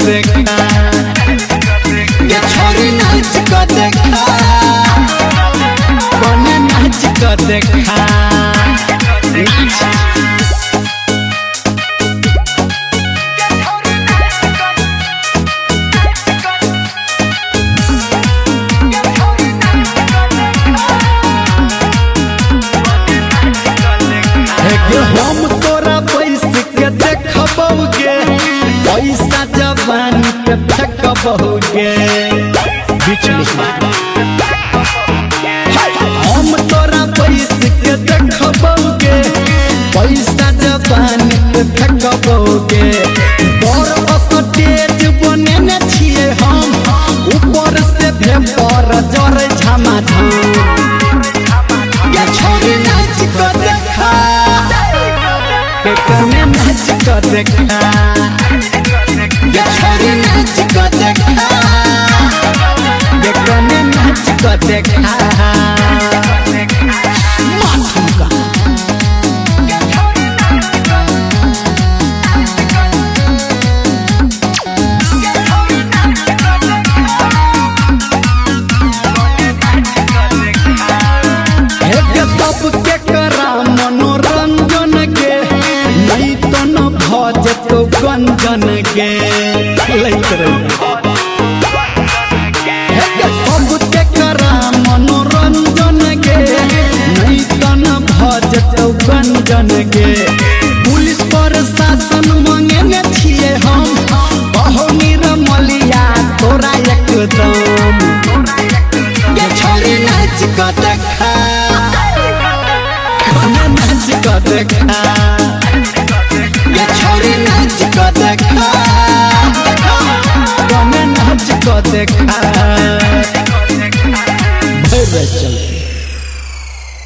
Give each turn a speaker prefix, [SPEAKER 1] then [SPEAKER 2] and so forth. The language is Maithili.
[SPEAKER 1] देखा, गे छोरी नाच क देखा, कने नाच क देखा, नाच। हम तोरा पैसे के देखबौगे, पैसा जवानी के फेंकबौगे।
[SPEAKER 2] बीच में
[SPEAKER 1] हम तोरा पैसे के देखबौगे, पैसा जवानी के फेंकबौगे। बड़ स्टेज बनेने छियै हम, ऊपर से भेपर जरै झमाझम। गे छोरी नाच क देखा, कने नाच क देखा, गे छोरी नाच क देखा, गे कने नाच क देखा।
[SPEAKER 2] माठुमका।
[SPEAKER 1] हे गे सबके करा मनोरंजन के, नहीं तो न भ जेतौ गंजन के।
[SPEAKER 2] लैत रही।
[SPEAKER 1] हे गे सबके करा मनोरंजन के, नहीं तो न भ जेतौ गंजन के। पुलिस प्रशासन मंगेने छियै हम, कहो निरमलिया तोरा एकदम। गे छोरी नाच क देखा, कने नाच क देखा, गे छोरी नाच क देखा, कने नाच क देखा।
[SPEAKER 2] भरि राति चलतै।